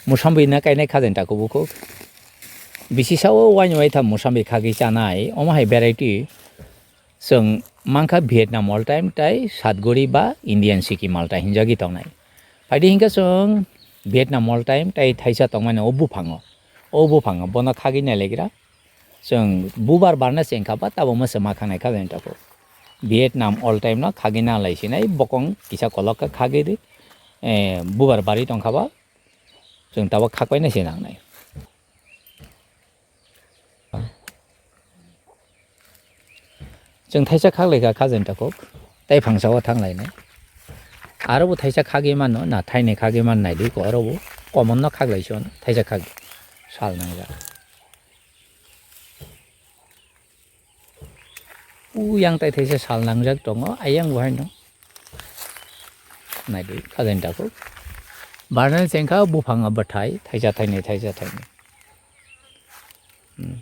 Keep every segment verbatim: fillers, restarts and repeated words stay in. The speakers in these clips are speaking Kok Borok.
Musambi na kainai khajain tako bukhuk. Bisi sao waini waitham musambi khagwi chanai, omo hai variety chwng mankha Vietnam all time tai Satguri ba Indian Sikkim all time hinjagwi tongnai. Phaidi hinkhe chwng Vietnam all time tai thaisa tongmani o buphango. O buphango bono khagwi nailaikra. Chwng bubar barna se wngkha ba tabukma se ma khanai khajain tako. Vietnam all time no khagwi nalai sinai bokong kisa kolok khe khagwi di. Eh, bubar bari tongkha ba chwng tabuk khakbai nai se nangnai. Chwng thaisa khaklaikha khajain takhuk, tei phangsao thanglainai. Aro bo thaisa khagwi mano, na thainwi khagwi man naidi ko, aro bo common no khaklai se ono, thaisa khagwi sal nangjak. Uyang tai thaisa sal nangjak tongo, ayang bo haino. Naidi, khajain takhuk. Barnani chengkha buphang bwthai, thaisa thainwi, thaisa thainwi. Hmm.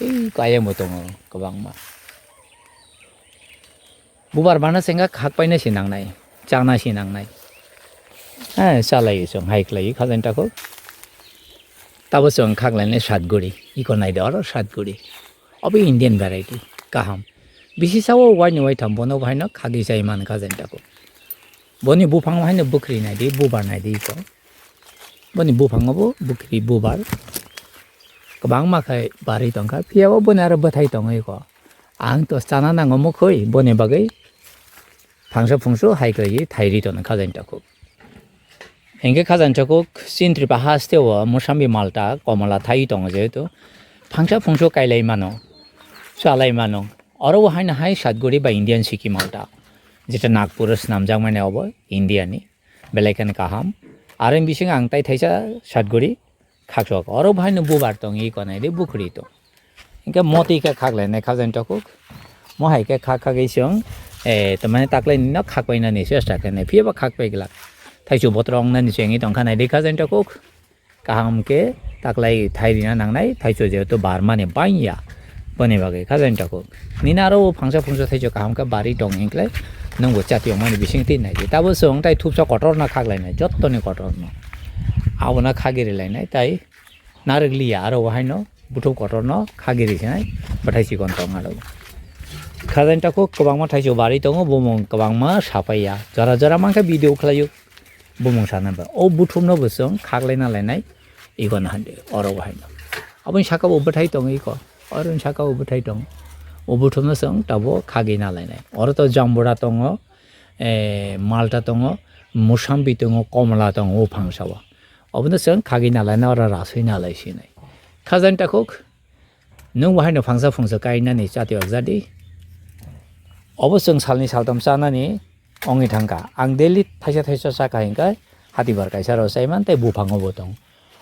Ei kayang bo tongo kwbangma. Bubar bana se wngkha khakpaina se nangnai, chana se nangnai. Eh, chalai chwng hai khlai khajain takhuk. Tabo chwng khaklainai Satguri, iko naidi oro Satguri. Obo Indian variety, kaham. Bisi sao waini waitham bono bo haino khagwi chai man khajain takhuk. Boni buphang haino bwkhri naidi, bubar naidi iko. Boni buphango bo bwkhri bubar. Kwbangma khai barwi tongkha, phiyabo boni aro bwthai tongo iko. Ang to chana nango mukhwi, boni bagwi phangsa phungsu hai khlaiwi thairwi tono khajain takhuk. Hinkhe khajain takhuk chini Tripura haste o musambi malta, komola thaiwi tongo jehetu. Phangsa phungsu kailai mano, chalai mano. Oro bo haino hai Satguri ba Indian Sikkim malta. Jeta Nagpur o swnamjakmani obo India ni. Belai kheno kaham. Aro bisingo ang tai thaisa Satguri khaksok. Oro bo haino bubar tong, iko naidi bwkhri tong. Hinkhe motwi khe khaklainai khajain takhuk. Mo hai khe khak khagwi chwng, eh, tamani taklaini no khakpainani chesta khlainai. Phiyaba khakpai glak. Thaichu botrok wngnani chengwi tongkha naidi khajain takhuk. Kaham khe taklai thairina nangnai, thaichu jehetu barmani bangya. Boni bagwi khajain takhuk. Nini aro o phangsa phungsa thaichu kaham khe barwi tong hinkhlai nwngbo chati ongmani bisingtwi naidi. Tabo chwng tai thupsa kotorno khaklainai, jottoni kotorno. Abono khagiri lainai tai. Narwk liya aro o haino buthup kotorno khagiri sinai bwthai chikon tong aro. Khajain takhuk kwbangma thaichu barwi tongo, bumung kwbangma sapaiya. Jora jora mankhe video khlaio bumung sana ba. O buthupno bo chwng khaklaina lainai iko no hande oro o haino. Aboni saka bo bwthai tongo iko, oroni saka bo bwthai tongo. O buthupno chwng tabuk khagwi na lainai. Oro to jambura tongo, eh, malta tongo, musambi tongo, komola tongo o phangsa o. Obono chwng khagwi nalai na oro rasui nalai sinai. Khajain takhuk, nwng bo haino phangsa phungsa kainani chati ok jadi. Obo chwng salni saltam chanani ongwi thangkha. Ang daily thaisa thaisa chakha hinkhe hatibar kaisa rw chaiman tei buphango bo tong.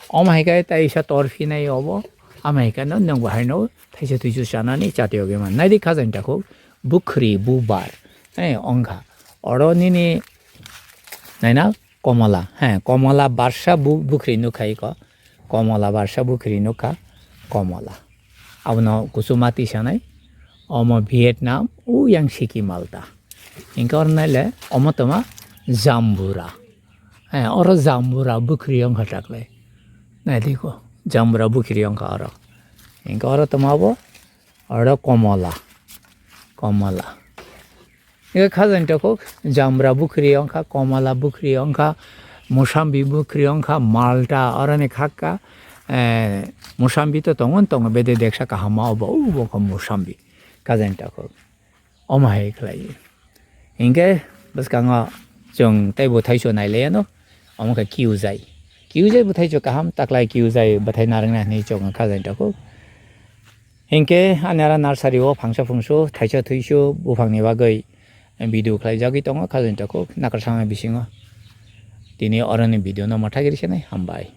Omo hai khe taisa tor phinai obo. Amo hai kheno nwng bo haino thaisa thaisa chanani chati ok man. Naidi khajain takhuk, bwkhri bubar. He, ongkha. Oro nini naina komola, he, komola barsa bu-, bwkhri nukha iko. Komola barsa bwkhri nukha, komola. Abono kuchuma tisanai. Omo Vietnam, uyang Sikkim malta. Hinkhe oro naile, omo toma jambura. He, oro jambura bwkhri wngkha taklai. Naidi ko, jambura bwkhri wngkha oro. Hinkhe oro toma bo, oro komola. Komola. Ega khajain takhuk, jambra bwkhri wngkha, komala bwkhri wngkha, musambi bwkhri wngkha, malta oroni khakka, eh, musambi to tongo, tongo bede deksa kaham ma obo, obo kho musambi. Khajain takhuk. Omo hai khlai. Hinkhe bwskango chwng tei bo thaicho nailaiano, omo khe kiujai. Kiujai bo thaicho kaham, taklai kiujai bwthai narwkna hinwi chwng khajain takhuk. Hinkhe ani aro nursery o phangsa phungsu, thaisa thuisu buphangni bagwi video khlaijagwi tongo, khajain takhuk nakarsa bisingo. Tini oroni video no mwthagwi rwkhe nai, hambai.